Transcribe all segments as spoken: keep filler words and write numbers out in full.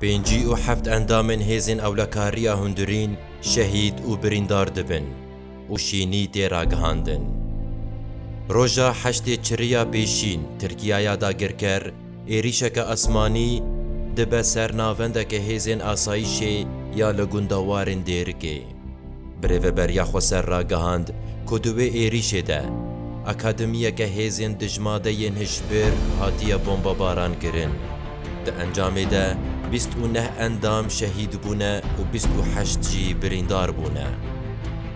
Pêncî û heft endamên hêzên ewlekariya hundirîn şehîd û birîndar dibin û şînî tê ragihandin. Roja heştê Çiriya pêşîn Tirkiyaya dagirker êrîşeke esmanî dibe ser navendeke hêzên asayîşê ya li gunda Warên Dêrikê. Birêveberiya Xweser ragihand ku di wê êrîşê de akademiyeke hêzên dijmadeyên hişbir hatiye bombebaran kirin. Di encamê de bîst û neh endam şehîd bûne û bîst û heşt jî birîndar bûne.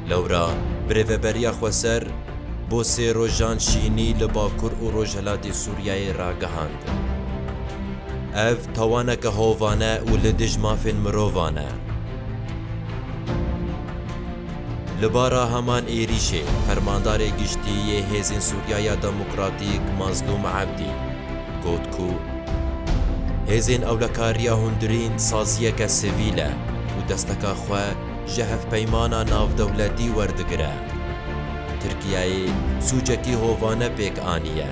Lewra Birêveberiya Xweser bo sê rojan şînî li Bakur û Rojhilatê Sûriyeyê ragihand. Ev tawaneke hovane û li dij mafên mirovan e. Li bara heman êrîşê, Fermandarê Giştî yê Hêzên Sûriyaya Demokratîk Mazlûm Ebdî got ku hêzên ewlekariya hundirîn saziyeke sivîl e û desteka xwe ji hevpeymana navdewletî werdigire. Tirkiyeyê sûcekî hovane pêk aniye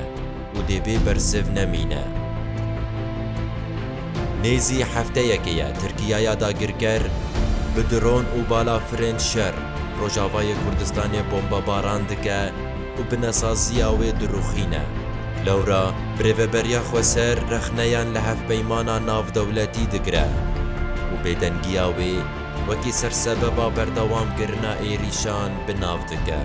û dê bê bersiv nemîne. Nêzî hefteyekê ye Tirkiyaya dagirker bi dron û balafirên şer Rojavayê Kurdistanê bombebaran dike û bi nesaziya wê dirûxîne. Lewra Birêveberiya Xweser rexneyan li hevpeymana navdewletî digire û bêdengiya wê wekî sersebeba berdewamkirina êrîşan bi nav dike.